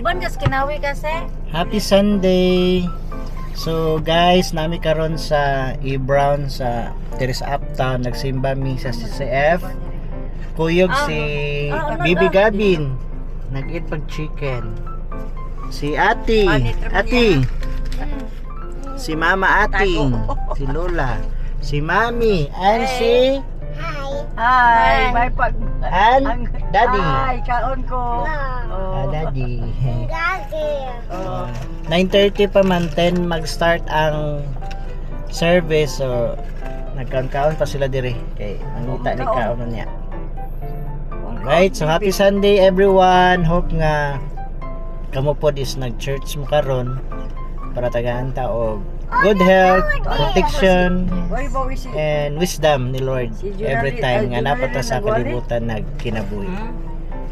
Uban kas kinawi kasi. Happy Sunday! So guys, nami karon sa E. Brown sa Teresa Uptown, nagsimba mi sa CCF. Kuyog si Bibi Gabin. Nag-eat pag chicken. Si Ati, Ati. Si Mama Ating, si Lola, si Mami, and si Hi, may pag and Daddy. Hi, kaon ko. Ah, Daddy. 9:30 pa man, 10 mag-start ang service. So, nagkaon-kaon pa sila dire. Kay mangita ni kaon niya. Alright, so happy Sunday, everyone. Hope nga kamo pod is nag-church mo karon para tagaan ta og good health, protection, Oy, bawi si and wisdom ni Lord Si Junali- every time ay, nga Junali napat ta na sa nagwali? kalibutan nagkinabuhi.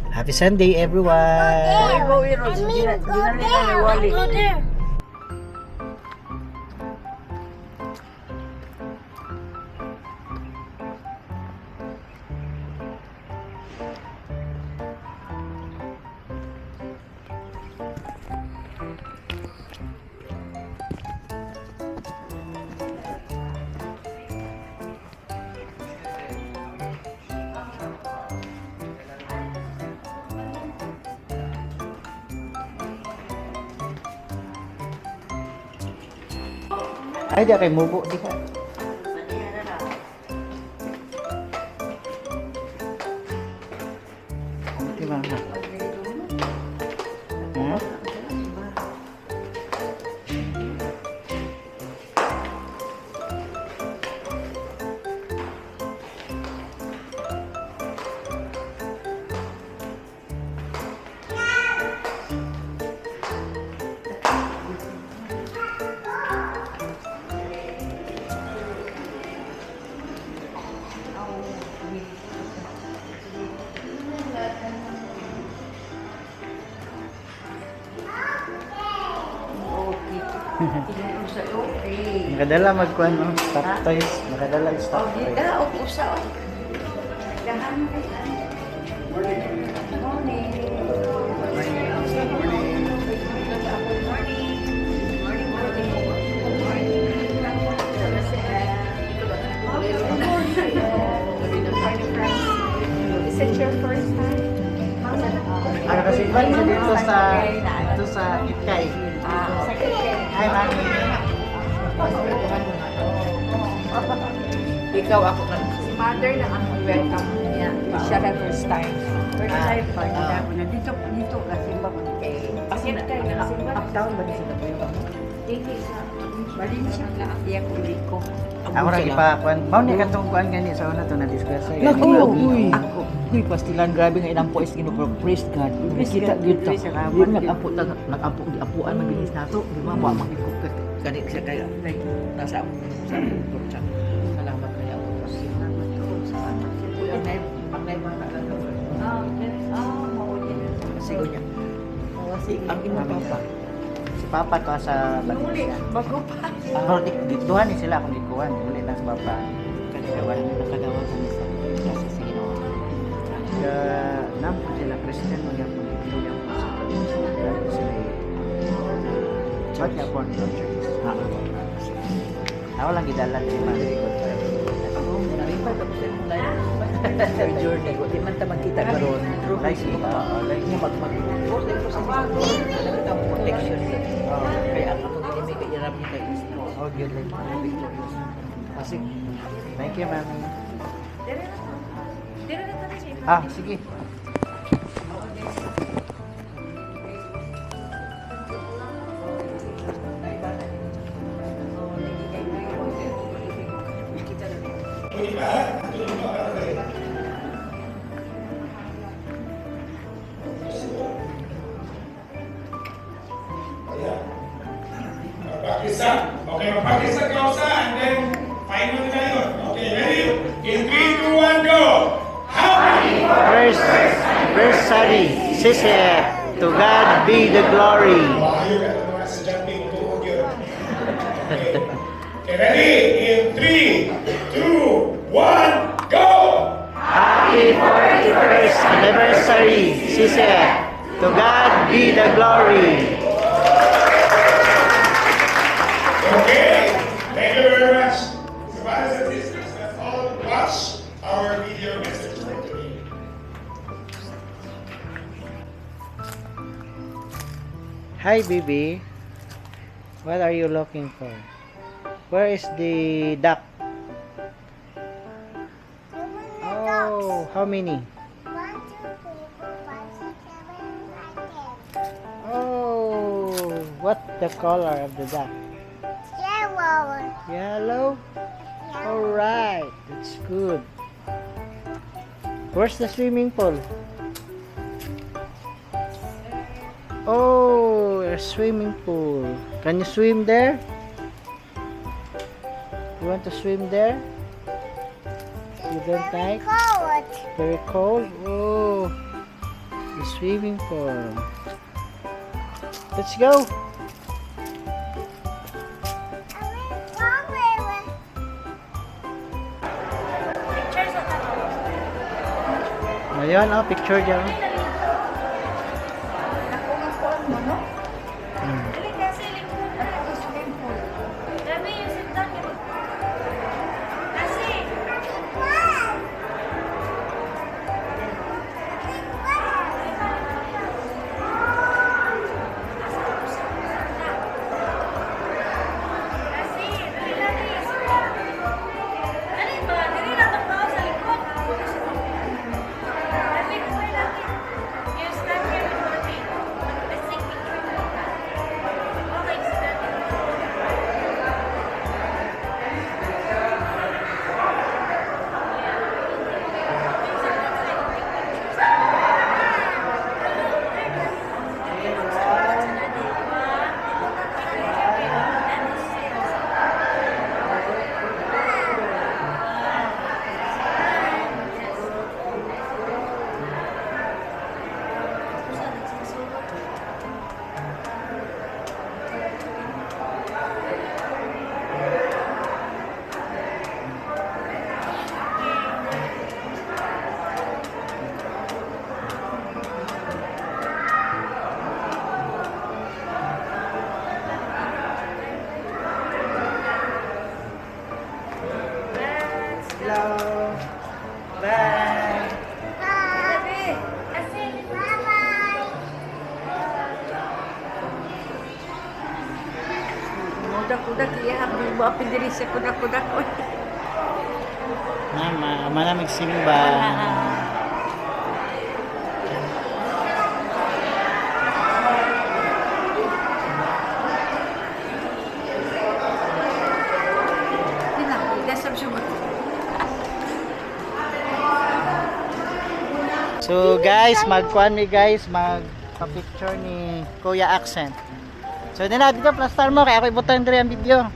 Happy Sunday, everyone! Oy, bawi ro si Junali na wali. Go there. Ay, di kay mubo, di ka. Di mama. Ha? Nakadala magkuan no, stop toys. Nakadala yung stop toys. Da, og usa og. Dahan kay Morning. Is it your first time? Ano kasi ba dito sa Itkay. Hi, Mami. Ikaw ako ka. Si mother na ang welcome niya. Siya na first time. First time pa gid ako na dito dito kasi ba ko kay Kasi na kayo nakasimba. Uptown ba dito ba? Dili sa Valencia na iya ko liko. Ako ra ipa kuan. Mao ni katong kuan gani sa una to na discuss sa Naku, uy. Ako. Uy, pastilan grabe nga ilang po is Ginoo pero praise God. Praise Kita God, gyud ta. praise salamat Yung gyud. nag-ampo ta nag-ampo giampuan man gyud nato, di ba? Wa man gyud ko kani siya kay nasa sa siya. Salamat kay ako. Salamat ko sa Uy, ang nay ang nay bata lang daw. Ah, ah, mao din. Sigo niya. Oh, sige. Ang imong papa. Si Papa to sa Uli, Valencia. bago pa. Pero dituhan ni sila kung gikuan, uli lang sa Papa. Kagawan nakagawa sa misa. Kasi sa Ginoo. Ka nam po sila Christian mo gyapon dito gyapon sa Valencia. Dahil sila Ba't gyapon sa church? Ako lang gidala diri man ikot. Naripay ka sa imong life. Your journey, wa di man ta magkita karon. True Like, sa oo, like, nga mag mag sa mga protection. Kaya ang atong enemy kay iram niya kay is Oh, good like. victorious. Kasi Thank you, Mami. Dili na to siya. Ah, sige. Pakistan. Okay, Pakistan kausa and then final na yun. Okay, ready? In 3, 2, 1, go! Happy! First, anniversary, CCF. To God be the glory. Maayo ka ng mga estudyante, tuog yun. Okay. Okay, ready? In 3, 2, 1, go! Happy 41st anniversary, CCF. To God be the the glory. Okay, thank you very much. So brothers and sisters, let's all watch our video message for today. Hi, baby. What are you looking for? Where is the duck? Oh, how many? 1, 2, 3, 4, 5, 6, 7, 8, 9, 10. Oh, what the color of the duck? Yellow. Yellow? Yellow. Alright, that's good. Where's the swimming pool? Oh, a swimming pool. Can you swim there? You want to swim there? You don't Very like? cold. Very cold? Oh, the swimming pool. Let's go. I went wrong way. Picture sa tanong. Ayun, oh, picture dyan. Dali kasi, lingkod na. Grabe yung sindan. Kasi, kasi, dali na rin. Dali ba? Dali na itong tao sa likod. Dali, kuha natin. You stand here with mommy. Let's take picture na lang. Okay, stand here. Hello. Bye. Bye. Bye-bye. Kudak-kudak iya, mo apil diri sa kudak-kudak. Oy. Mama, manamig simba. Dina, dasab siya mo. So guys, magkuan mi guys, magpa-picture ni Kuya Accent. So dina dito plaster mo kaya ako ibutang diri ang video.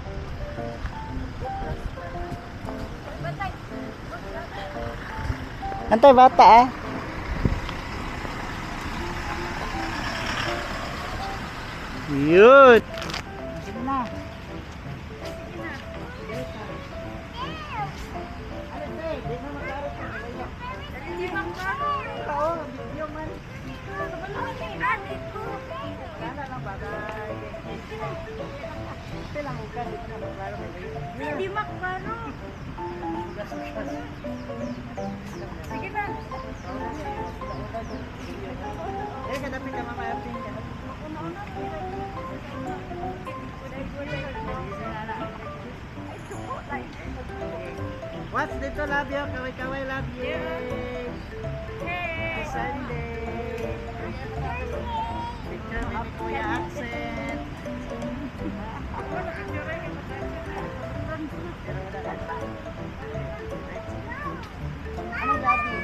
Antay bata ah. Yun. Sige na. Hindi makbaro. Sige na. Eh, kadapit ka mama, apin ka. What's dito, love you? Kaway-kaway, love you. Happy Sunday. Picture with ni Kuya Accent. Anong gabi?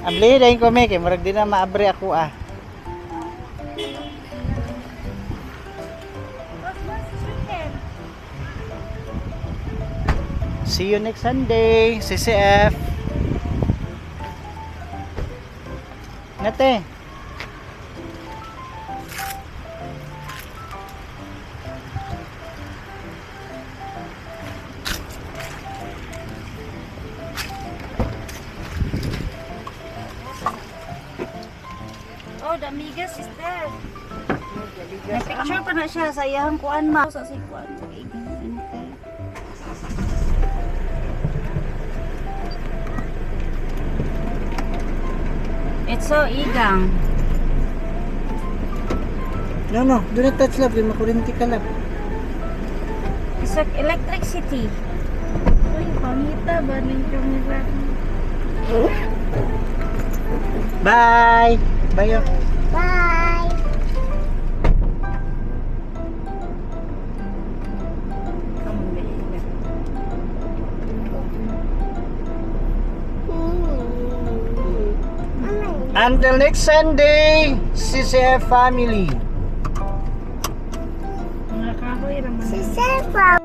Abli dayon ko me kay murag di na maabre ako ah. See you next Sunday, CCF. Nate. Oh, the amigas is there. May picture pa na siya sa iyang kuan ma. Sa si kuan. It's so igang. No, do not touch, love. Yung makurinti ka, love. It's like electricity. Uy, pangita ba ng camera? Bye! Bye, oh. Bye. Until next Sunday, CCF family. Mga kahoy raman. Si Sefa.